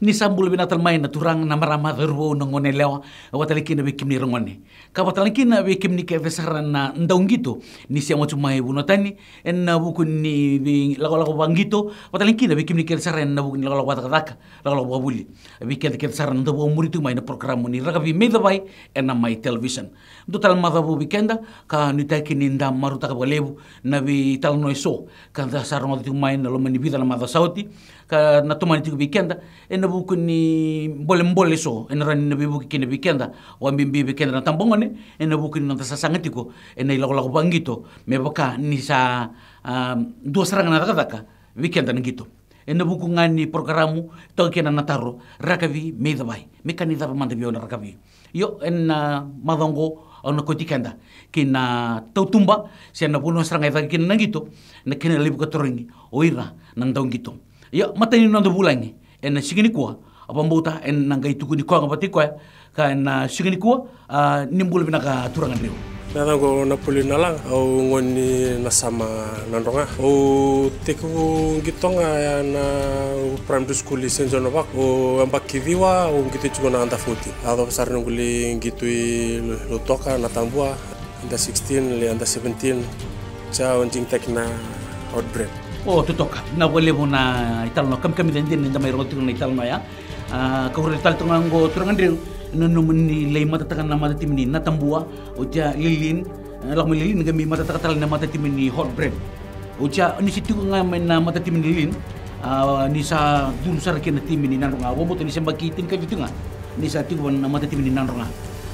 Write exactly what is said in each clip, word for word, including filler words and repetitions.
Ni sa bula vinaka tale mai na turaga, na marama, cauravou, na goneyalewa, vata tale kina vei kemuni ragone. Ka vata tale kina vei kemuni kece sara na dauqito ni sema tu mai vanua tani, ena vuku ni veilakolako vaqito, vata tale kina vei kemuni kece sara ena vuku ni lakolako vacakacaka, lakolako vavuli. Vei keda kece sara na dau vakamuri tu mai na porokaramu ni Rakavi Me i Cavai ena Mai Television. Dua tale na macawa vou vei keda, ka nuitaki ni da marautaka vakalevu na veitalanoa eso ka da sa rogoca tiko mai na loma ni vica na macawa sa oti, ka na tomani tiko vei keda ena vuku ni bolebole eso ena rawa ni na veivuke kina vei keda, vakabibi vei keda na tabagone, ena vuku ni noda sasaga tiko ena ilakolako vaqito, me vaka ni sa, a, dua sara ga na cakacaka vei keda na qito. Ena vuku ga ni porokaramu, toka kina na taro, Rakavi Me i Cavai, me ka ni cava mada vei au na rakavi. Io, ena macawa oqo au na kauti keda ki na tautuba se na vanua sara ga e caka kina na qito, na kena levu ka torogi o ira na dauqito. Io, matai ni noda vulagi ena siga nikua, au vakabauta ena qai tukuni koya ga vata i koya, ka ena siga nikua, a, ni bula vinaka turaga Dreu. Na yacaqu o Napoli Nalaga, au gone ni Nasama, Nadroga. Au tekivu qito ga ena primary school i Saint John of Arc. Au yabaki ciwa au qito tiko na under fourteen. A yacova sara noqu lai qito i Lautoka, Natabua, under sixteen, lai under seventeen. Sa au digitaki na Hot Bread. O, totoka. Na vakalevu na italanoa, kamikamica dina ni da mai rogo tiko na italanoa ya. A, ka vura tale toka ga oqo turaga Dreu, na nomuni lai matataka na matatimi ni Natabua, oti ya Lelean, e, lako mai Lelean qai mai matataka tale na matatimi ni Hot Bread. Oti ya ni se tiko ga mai na matatimi ni Lelean, a, ni sa curu sara ki na timi ni Nadroga. Au vakabauta ni se yabaki tinikaciwa tiko ga ni sa tiko vua na matatimi ni Nadroga.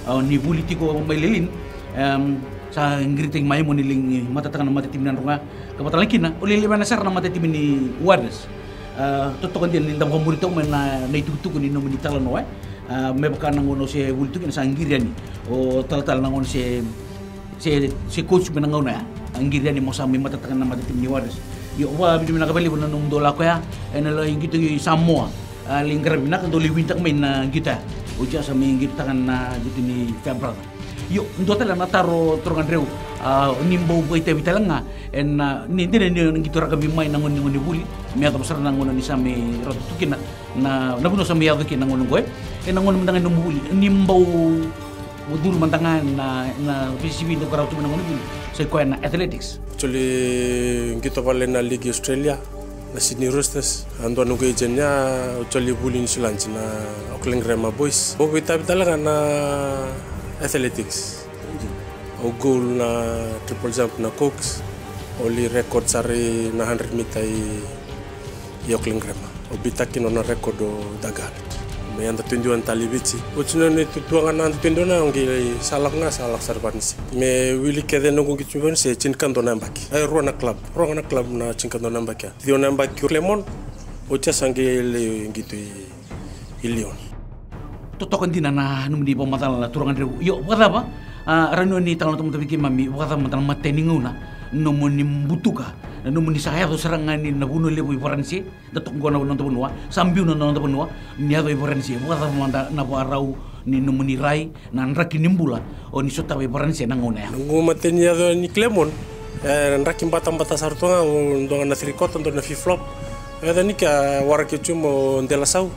A, ni vuli tiko mai Lelean, em, sa qiritaki mai mo ni lai matataka na matatimi ni Nadroga. Ka vata tale kina, o lai lewena sara na matatimi ni Warriors. A, totoka dina ni da vakamuri toka mai na, na itukutuku ni nomuni talanoa, e. A, me vaka na gauna o se vuli tu kina sa qiri yani o talatala na gauna se, se, se coach mai na gauna ya. A, qiri yani mo sa mai matataka na matatimi ni Warriors. Io, vakavinavinaka vakalevu na nomudou lako ya ena lai qito i Samoa. A, lai qaravi vinaka, dou lai winitaka mai na qito ya. Oti ya sa mai qitotaka na qito ni Farebrother. Io, dua tale na taro turaga Dreu, a, ni bau vakaitavi tale ga ena, ni dina ni o na qito rakavi mai na gauna ni vuli, me yacova sara na gauna ni sa mai rauta tu kina na, na vanua sa mai yaco kina na gauna oqo, e. Ena gauna mada ga ni nomu vuli, ni bau curu mada ga na, na veisivi dau qarava tu mai na gauna ni vuli, sa i koya na athletics. Au lai qito vale na league i Australia, na Sydney Roosters. A dua noqu agent ya, au lai vuli Niusiladi na Auckland Grammar Boys. Au vakaitavi tale ga na athletics. Au gold na triple jump na Cox. Au lai record sara na hundred meter i, i Auckland Grammar. Au beat-taka kina na record o Doug Hallett. Me under twenty-one tale i Viti. Oti na neitou tu ga na under twenty-one, au qai sa lako ga, sa lako sara i Varanise. Me wili kece noqu qito i Varanise, tinikadua na yabaki. E, rua na club. Rua ga na club na tinikadua na yabaki ya. Ciwa na yabaki o Clermont, oti ya sa qai lai qito i, i Lyon. Totoka dina na nomuni vakamacala na turaga Dreu. Io, vakacava, a, rawa ni o ni talanoataka mada vei keimami, vakacava mada na imatai ni gauna nomuni butuka, na nomuni sa yaco sara ga ni na vanua levu i Varanise, da toka qo na noda vanua, sa biu na noda vanua, ni yaco i Varanise, vakacava mada na vakarau ni nomuni rai, na draki ni bula o ni sotava i Varanise na gauna ya? Noqu imatai ni yaco yani Clermont, e, draki batabata sara tu ga, au dua ga na three quarter, dua na flip flop. E, yaco yani ke, waraki au tu meu dela sau,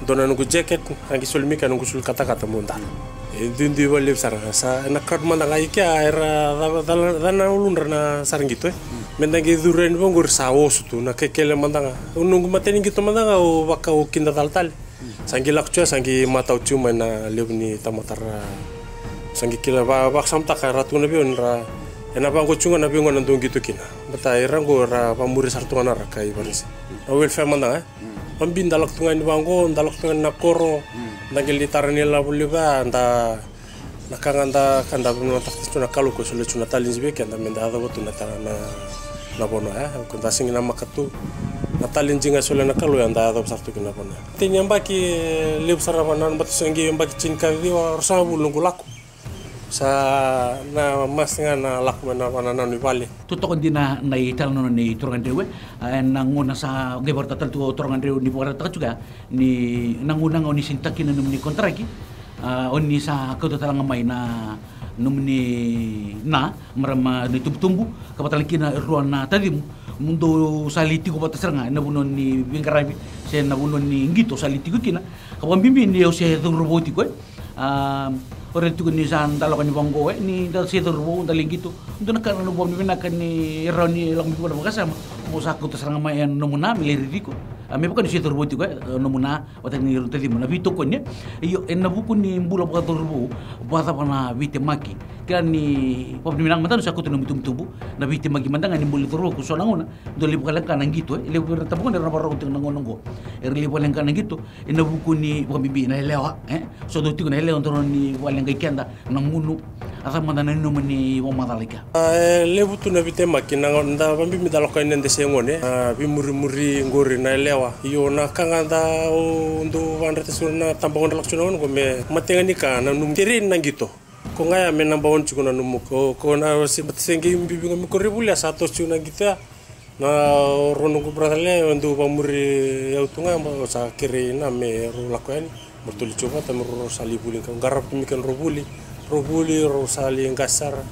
dua na noqu jacket, a qai soli mai ke noqu sulu katakata meu dala. E duidui vakalevu sara ga, sa na crowd mada ga i kea, era ca, ca, ca na uludra na sara qito, e. Me da qai curu yani vaqori sa oso tu na kekele mada ga. Au noqu imatai ni qito mada ga, au vaka au kida cala tale. Sa qai lako tu ya, sa qai matau tu mai na levu ni tamata ra. Sa qai kila va, vakasamataka ra tukuna vei au ni ra, ena vaqo tu ga na veigauna dou qito kina. Baleta ira qo ra vakamuri sara tu ga na ra kai Varanise. Na welfare mada ga, e. Vabibi da lako tu ga ni vaqo, da lako tu ga ni na koro, da qai lai tara ni lavo levu ya, da Na ka ga da, ka da vinakata tu na Kalou ko solia tu na talent vei keda me da yacova tu na ta, na, na vanua ya. Ko da sega ni namaka tu na talent ga e solia na Kalou ya da yacova sara tu kina na vanua ya. Tini yabaki, e, levu sara va na, baleta sa qai yabaki tinikaciwa, ruasagavulu noqu lako. Sa na masi ga na lako mai na vanua ni vale. Totoka dina na italanoa nei Turaga Dreu, e, na gauna sa qai vakaraitaka tale tu o Turaga Dreu ni vakaraitaka tu ga ni na gauna ga o ni sega ni takina na nomuni konitaraki, a, o ni sa kauta tale ga mai na, Nomuni na marama ni tubutubu, ka vata tale kina e rua na tacimu, mo dou sa lai tiko vata sara ga ena vanua ni veiqaravi se na vanua ni qito sa lai tiko kina. Ka vakabibi ni au se cauravou tiko, e. A, o raica tiko ni sa da lako ni vaqo, e, ni da se cauravou, da lai qito. Dua na ka na noqu vakavinavinaka ni rawa ni lako mai vei iko na vakasama. Mo sa kauta sara ga mai e nomu na me lai raici iko. A, me vaka ni se cauravou tiko, e, nomu na vata ni rau tacimu na veitokoni, e. Io, ena vuku ni bula vakacauravou, vakacava na veitemaki? Kila ni vakavinavinaka mada ni sa kauta nomu itubutubu, na veitemaki mada ga ni bula cauravou, ko so na gauna dou lai vakaleqa na qito, e. Levu vei ira na tabagone era na vakarorogo tiko na gauna oqo, era lai vakaleqa na qito. Ena vuku ni vakabibi na yalewa, e? So dou tiko na yalewa, dou rawa ni vakaleqai keda na gunu. A cava mada na nanuma ni vakamacala i kea? A, e levu tu na veitemaki na gauna da vakabibi da lako yani eda se gone. A, veimurimuri qori na yalewa. Io, na ka ga da o dou vakadreta sara na tabagone lako tu na gauna oqo me matega ni ka na nomu kerei na qito. Ko ga ya me naba one tiko na nomu ko, ko na se, se qai bibi ga me ko rai volia sa toso tiko na qito ya. Na o rau noqu brother le, o dau vakamuri au tu ga, ba, o sa kerei na me rau lako yani. Me rau toli tiko vata, me rau sa lai vuli, ka qarava tu me kedrau vuli. Rau vuli, rau sa lai qase sara.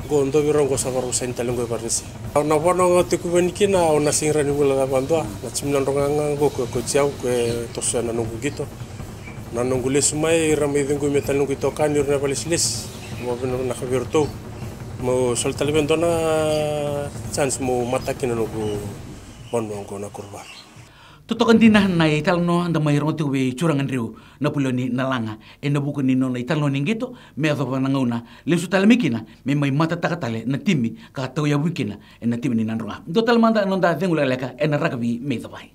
Qo dua vei rau qo sa varau saini tale qo e Varanise. Au na vanua ga au tekivu yani kina, au na sega ni rawa ni guilecava vakadua. Na timi Nadroga ga qo, ko, ko Jiau, ko e toso na noqu qito. Na noqu lesu mai, ira mai cegu me tale noqu itokani, ira na valesilesi. Mo vinaka vei iratou. Mo soli tale vei dua na chance mo mataki na noqu vanua qo na Nakuruvara. Totoka dina na italanoa da mai rogo tiko vei Turaga Dreu Napoleoni Nalaga. Ena vuku ni nona italanoa ni qito, me yacova na gauna lesu tale mai kina, me mai matataka tale na timi ka tauyavui kina. Ena timi ni Nadroga. Dua tale mada na noda cegu lekaleka ena rakavi me icavai.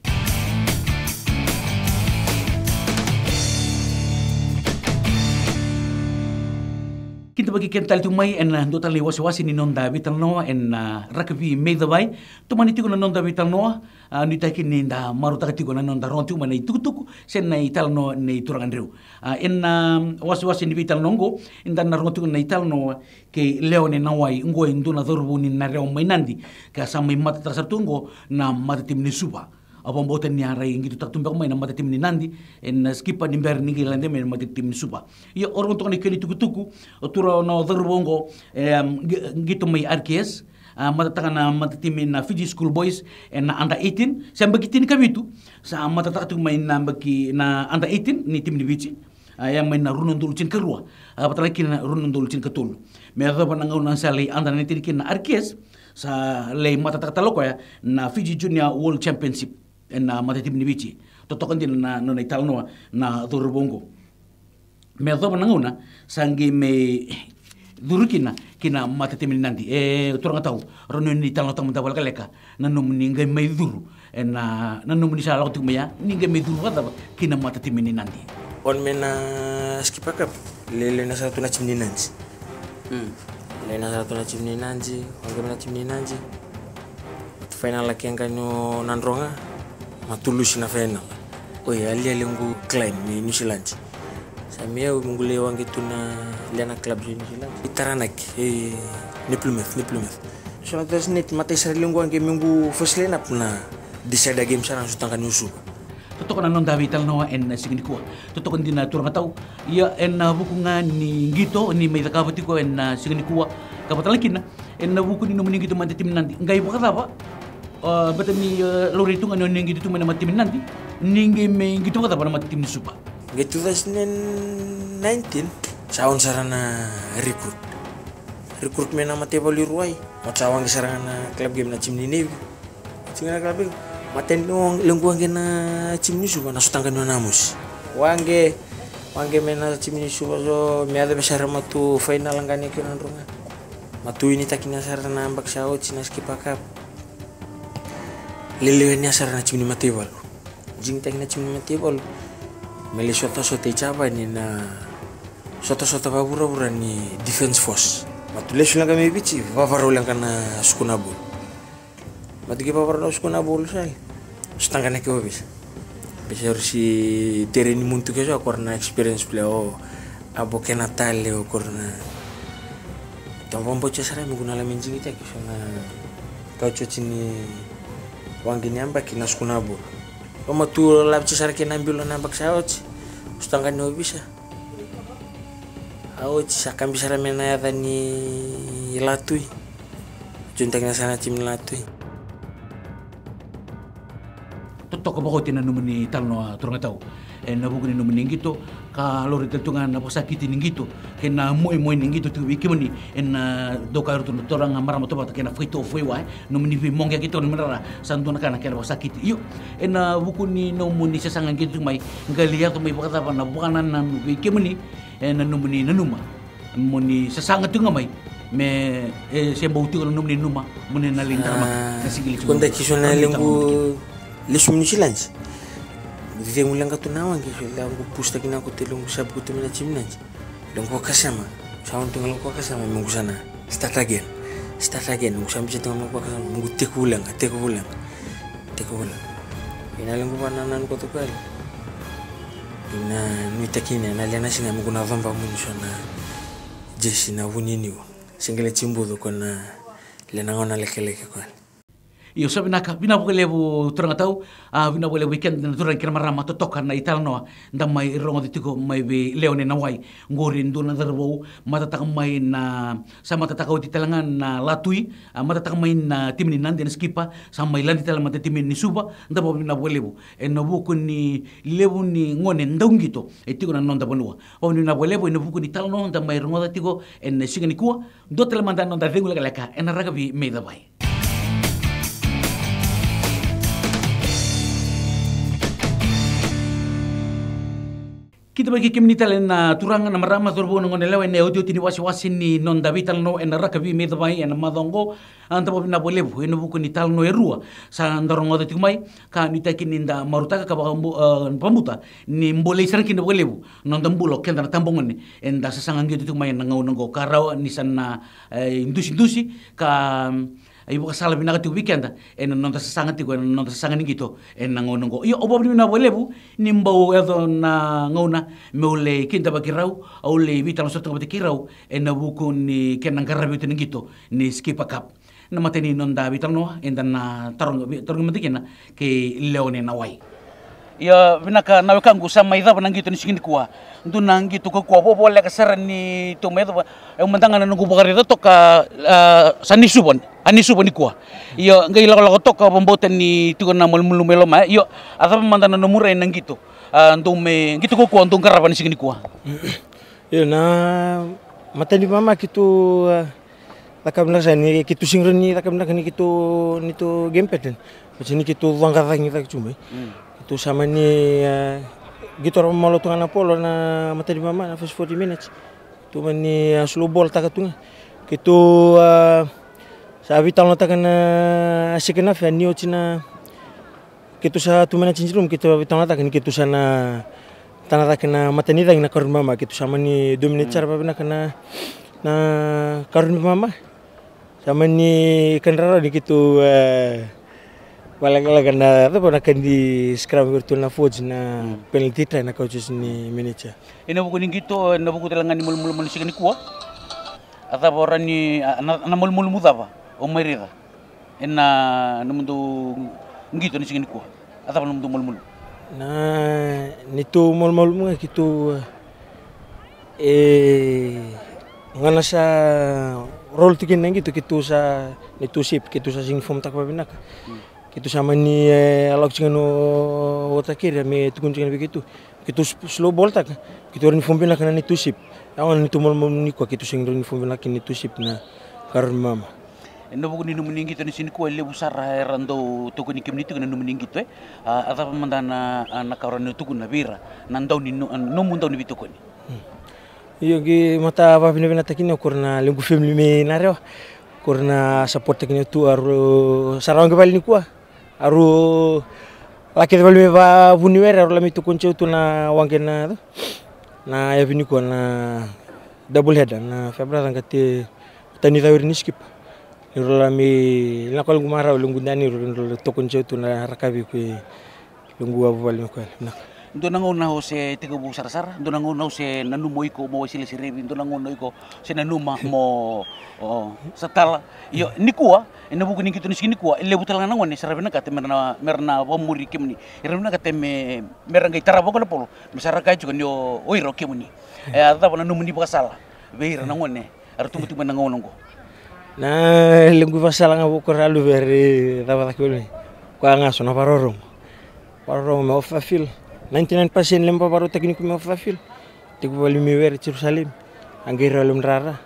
Kidavaki keda tale tiko mai ena dua tale na iwasewase ni noda veitalanoa ena rakavi me icavai. Tomani tiko na noda veitalanoa, a, nuitaki ni da marautaka tiko na noda rogo tiko mai na itukutuku se na italanoa nei Turaga Dreu. A, ena wasewase ni veitalanoa oqo, eda na rogo tiko na italanoa kei Leone Nawai, oqo e dua na cauravou ni Narewa mai Nadi, ka sa mai matataka sara tu oqo na matatimi ni Suva. A vakabauta ni a rai qitotaka tu beka mai na matatimi ni Nadi, ena skipa ni bera ni qai lade mai na matatimi ni Suva. Ia, o rau toka na kena itukutuku, o tura na cauravou oqo, e, qi-, qito mai R K S, a, matataka na matatimi na Fiji School Boys, ena under eighteen, sa yabaki tinikavitu, sa matataka tu mai na yabaki na under eighteen ni timi ni Viti. A, ia mai na rua na udolu tinikarua, a, vata tale kina na rua na udolu tinikatolu. Me yacova na gauna sa lai under nineteen kina na R K S, sa lai matataka tale o koya na Fiji Junior World Championship, ena matatimi ni Viti. Totoka dina na, na nona italanoa na cauravou oqo. Me yacova na gauna sa qai mai curu kina ki na matatimi ni Nadi. E, turaga tau, rau ni talanoataka mada vakalekaleka na nomuni qai mai curu. Ena, na nomuni sa lako tiko mai ya, ni qai mai curu vakacava ki na matatimi ni Nadi? Won mai na Skipper Cup, lele na sara tu na timi ni Nadi. Hmm. Lele na sara tu na timi ni Nadi, waqe mai na timi ni Nadi. Final a kega ni o Nadroga, ma tu lusi na final. Oi, aliali qu climb ni New Zealand. Sa me au me qu lai waqe tu na lele na club ni New Zealand. I Taranaki, e, ni Plymouth, ni Plymouth. So na Thursday night, matai sara liu qo a game qu first line up na decide a game sara na sutaqa ni Suva. Totoka na noda veitalanoa ena siga nikua. Totoka dina turaga tau. Ia ena vuku ga ni qito ni mai cakava tiko ena siga nikua. Ka vata tale kina, ena vuku ni nomuni qito mai na timi ni Nadi. Qai vakacava, a, beta ni, a, laurai tu ga ni o ni qito tu mai na matatimi ni Nadi. Ni qai mai qito vakacava na matatimi ni Suva? Qai two thousand nineteen, sa on sara na recruit. Recruit mai na mataivalu i Ruai. Oti sa waqe sara ga na club game na timi ni Navy. Timi na club game. Matai ni lequ waqe na timi ni Suva na sutaqa ni o Namusi. Waqe, waqe mai na timi ni Suva so me yacova sara ma tu final ga ni kei Nadroga. Ma tu winitaki na sara na yabaki sa oti na Skipper Cup. Lelewe ni a sara na timi ni mataivalu. Jigitaki na timi ni mataivalu me lai sotasota i Japani na sotasota vakavuravura ni Defence Force. Ma tu lesu leqa mai Viti, vavarau leqa na sukuna bulu. Ma tu ki vavarau na sukuna bulu sale. Sutaqa na ke ovisa. Ovisa rusi tere ni muntu ke so, kora na experience player o Abo kena tale o kora na. Tau vabautia sara me qu na lami jigitaki so na kauti oti ni waqe ni yabaki na sukuna bulu. Loma tu lavitia sara kei na bilo na yabaki sa oti. Sutaqa ni ovisa. A oti sa kabi sara mai na yaca ni Latui. Jointaki na sa na timi ni Latui. Totoka vakaoti na nomuni talanoa, turaga tau, ena vuku ni nomuni qito, ka laurai tale tu ga na vakasakiti ni qito kei na moimoi ni qito tiko vei kemuni ena dau kaya ratou na turaga marama tovata kei na faito foiwa, e nomuni veimoqe qito na marara. Sa dua na ka na kena vakasakiti. Io, ena vuku ni nomuni sasaga qito tiko mai, qai lai yaco mai vakacava na vakanananu vei kemuni ena nomuni nanuma? Mo ni sasaga tiko ga mai me, e, se bau tiko na nomuni nanuma mo ni na lai daramaka na sigili tiko. Kua ni daki so na lequ lesu mai Niusiladi. Cegu leqa tu na waqi, so lequ pusitaki na kote, lequ sabu kote mai na timi nadi. Lequ vakasama. Sa on tu ga lequ vakasama me qu sa na start again. Start again. Lequ sa biuta tiko ga lequ vakasama me qu tekivu leqa, tekivu leqa. Tekivu leqa. Ena lequ vakanananu koto koya. Ena nuitaki ni na lia na siga me qu na coba muni so na jesi na vuniniu. Se qai lai tibucu ko na lia na gauna lekeleke koya. Io, sa vinaka, vinaka vakalevu turaga tau. A, vinaka vakalevu vei keda na turaga kei na marama, totoka na italanoa da mai rogoca tiko mai vei Leone Nawai. Qori e dua na cauravou matataka mai na, sa matataka oti tale ga na Latui, a, matataka mai na timi ni Nadi na skipa, sa mai lade tale mada timi ni Suva. Da vakavinavinaka vakalevu ena vuku ni levu ni gone dauqito e tiko na noda vanua. Vakavinavinaka vakalevu ena vuku ni talanoa da mai rogoca tiko ena siga nikua. Dua tale mada na noda cegu lekaleka ena rakavi mai Cavai. Kidavaki kemuni tale na turaga, na marama, cauravou, na goneyalewa ena iotioti ni wasewase ni noda veitalanoa ena rakavi mai Cavai ena macawa oqo. A, da vakavinavinaka vakalevu ena vuku ni talanoa e rua sa da rogoca tiko mai, ka nuitaki ni da marautaka ka vakabu-, a, vakabuta ni bolei sara kina vakalevu na noda bula o keda na tabagone eda sasaga qito tiko mai ena gauna oqo, ka rawa ni sa na, e, idusidusi ka, mm, ivakasala vinaka tiko vei keda ena noda sasaga tiko, ena noda sasaga ni qito ena gauna oqo. Io, au vakavinavinaka vakalevu ni bau yaco na gauna meu lai kidavaki rau, au lai veitalanoa sara tu ga vata kei rau ena vuku ni kena qaravi oti na qito ni Skipper Cup. Na matai ni noda veitalanoa eda na taroga, vei-, tarogi mada kina kei Leone Nawai. Ia, vinaka na wekaqu, sa mai cava na qito ni siga nikua? Dua na qito kaukaua vakavoleka sara ni tou mai cava. Au mada ga na noqu vakaraica toka, a, sa ni Suva, a ni Suva nikua. Ia, qai lakolako toka, vakabauta ni tiko na malumalumu e loma, e. Io, a cava mada na nomu rai na qito, a, dou mai, qito kaukaua dou qarava na siga nikua? Io, na matai ni mama keitou, a, caka vinaka sara ni keitou sega ni caka vinaka ni keitou, ni tou game pattern. But ni keitou coqa cake ni cake tu mai. Mm. Keitou sa mani, a, keitou rawa malo tu ga na polo na matai ni mama na first forty minutes. Keitou mani, a, slow ball taka tu ga. Keitou, a, sa veitalanoataka na second half, a, ni oti na keitou sa tu mai na changing room, keitou veitalanoataka ni keitou sa na tana cake na matai ni cagi na karua ni mama, keitou sa mani dominate sara vavinaka na, na karua ni mama. Sa mani kadrarau ni keitou, e, vakalekaleka na cava na ka ni scrum vei iratou na forwards na penalty try na coaches ni manager. Ena vuku ni qito, ena vuku tale ga ni malumalumu ni siga nikua. A cava o rawa ni, a, na, na malumalumu cava o mai raica ena nomudou qito ni siga nikua? A cava nomudou malumalumu? Na neitou malumalumu ga keitou, e, gauna sa roll tu kina na qito keitou sa, neitou shape keitou sa sega ni form taka vavinaka. Mm. Keitou sa mani, e, allow tiko ga na water carrier me tukuni tiko ga vei keitou. Keitou s-, slow ball taka. Keitou rawa ni form vinaka na neitou shape. Au na neitou malumalumu nikua keitou sega ni rawa ni form vinaka na neitou shape na karua ni mama. Ena vuku ni nomuni qito ni siga nikua e levu sara era dau tokoni kemuni tiko na nomuni qito, e. A, a cava mada na, a, na ka o rawa ni tukuna vei ira na dau ni no-, nomu dau ni veitokoni? Hmm. Io, qai mata vakavinavinakataki ni o ira na lequ family mai Narewa. O ira na support taki ni tu, a rau sa ra waqe vale nikua. A rau la kece vale mai Vuniwere, a rau la mai tokoni tiko tu na waqe na, na yavi nikua na double header na Farebrother qai tani cau ira ni Skipper. Ni rau la mai, na ka lequ marau, lequ dani, rau la tokoni tiko tu na rakavi ko i lequ vuvale ni koya. Vinaka. Dua na gauna o se tekivu sarasara, dua na gauna o se nanuma o iko mo waisereserevi, dua na gauna o iko se nanuma mo, o, sa tala. Io, nikua, ena vuku ni qito ni siga nikua, e levu tale ga na gone sa ra vinakata me ra na, me ra na vakamuri kemuni. Era vinakata me, me ra qai tarava ko na polo, me sa ra kaya tiko ni o, o ira o kemuni. E a cava na nomuni vakasala Vei ira na gone era tubu tiko mai na gauna oqo. Na lequ vakasala ga vou ko ra luve ri cava cake voli mai. Koya ga so na varorogo. Varorogo me ofafil. Ninety-nine percent lequ vakarautaki ni ko me ofafil. Tiko voli mai were Jerusalemi. A qai rau lequ drara.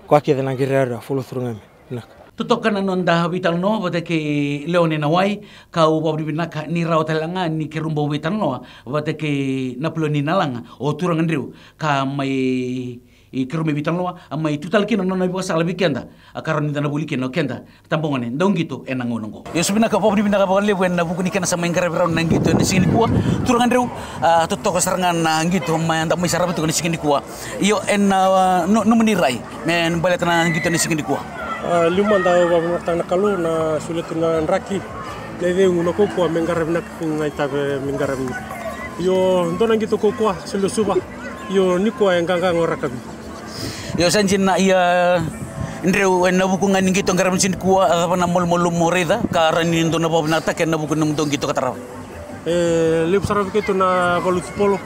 Koya kece na qai rau rau follow through ga me. Vinaka. Totoka na noda veitalanoa vata kei Leone Nawai, ka au vakavinavinaka ni rawa tale ga ni keirau bau veitalanoa vata kei Napoloni Nalaga, o turaga dreu, ka mai keirau mai veitalanoa, a mai tu tale kina na nona ivakasala vei keda, a ka rawa ni da na vuli kina o keda, tabagone, dauqito ena gauna oqo. Io, sa vinaka, vakavinavinaka vakalevu ena vuku ni kena sa mai qaravi rau na qito ena siga nikua, turaga dreu, a, totoka sara ga na qito mai da mai sarava tiko ena siga nikua. Io, ena, a, no-, nomuni rai me baleta na qito ena siga nikua. A, liu mada au vakavinavinakataka na Kalou na solia tu na draki, na icegu, na kaukauwa me qaravi na kau ga itavi me qaravi. Io, dua na qito kaukauwa, solia Suva. Io, nikua e qaqa ga o rakavi. Io, sa dina, ia, dreu, ena vuku ga ni qito qaravi siga nikua, a cava na malumalumu o raica ka rawa ni dou na vakavinavinakataka ena vuku ni nomudou qito ka tarava? E levu sara vei keitou na valuti polo.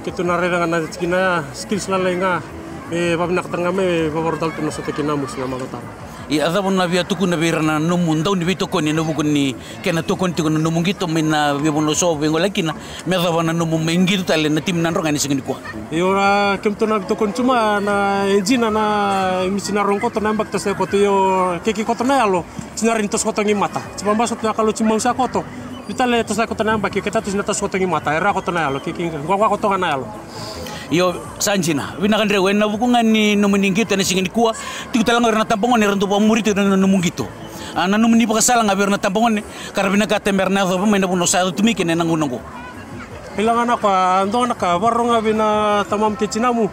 Keitou na raica ga na tikina ya, skills lalai ga. E vavinakataka ga me vavarau tale tu na sota kina musi na macawa tara. Ia, a cava na via tukuna vei ira na nomu dau ni veitokoni ena vuku ni kena tokoni tiko na nomu qito mai na veivanua so veiqolaki kina, me yacova na nomu mai qito tale na timi Nadroga ena siga nikua? Io, ra keitou na veitokoni tu mai na ejina na misi na rogo koto na yabaki toso koto, io, kei koto na yalo. Tinari ni toso koto gi mata. Ti vabasa tu na Kalou ti mau sa koto. Vitale toso koto na yabaki, keta tu na toso koto gi mata. Era koto na yalo, kei, kei, gua, gua koto ga na yalo. Io, sa dina. Vinaka dreu, ena vuku ga ni nomuni qito ena siga nikua. Tiko tale ga o ira na tabagone era dau vakamuri tiko na nomu qito. A, na nomuni vakasala ga vei ira na tabagone, ka ra vinakata me ra na yacova mai na vanua sa yaco tu mai kina ena gauna oqo. Ila ga na ka, dua na ka, varorogo vei na tamamu kei tinamu.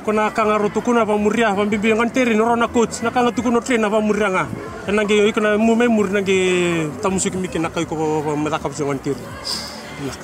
Ko na ka ga rau tukuna vamuria, vabibi gone teri, na rau na coach, na ka ga tukuna o train na vamuria ga. Ena qai iko na mu mai muri na qai tamusuki mai kina ka iko va, va, me caka vasi gone teri.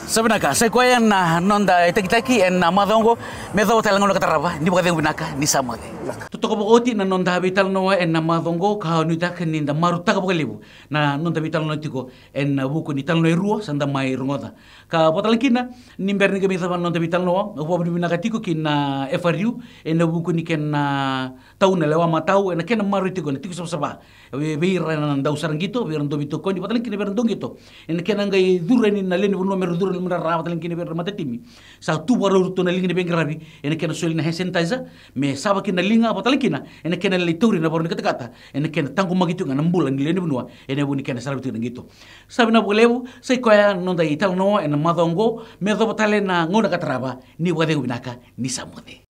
Sa vinaka, sa i koya na noda itakitaki ena macawa oqo, me yacova tale na gauna ka tarava, ni vakacegu vinaka, ni sa moce. Totoka vakaoti na noda veitalanoa ena macawa oqo, ka nuitaka ni da marautaka vakalevu na noda veitalanoa tiko ena vuku ni talanoa e rua sa da mai rogoca. Ka vakatalakina, ni bera ni qai mai cava na noda veitalanoa, au vakavinavinaka tiko ki na F R U ena vuku ni kena tau na lewa matau, ena kena maroroi tiko na tiko savasava. Vei, vei ira na dau sara qito, vei ira na dau veitokoni, vakatalakina vei ira na dau qito. Ena kena qai curu yani na lewe ni vanua me ra curu na limadra, vakatalakina vei ira na matatimi. Sa tu vakarau tu na liga ni veiqaravi, ena kena soli na hand sanitizer, me sava kina na liga, vakatalakina, ena kena lai tauri na varo ni katakata, ena kena taqomaki tiko ga na bula ni lewe ni vanua, ena vuku ni kena saravi tiko na qito. Sa vinaka vakalevu, sa i koya na noda italanoa ena macawa oqo, me yacova tale na gauna ka tarava, ni vakacegu vinaka, ni sa moce.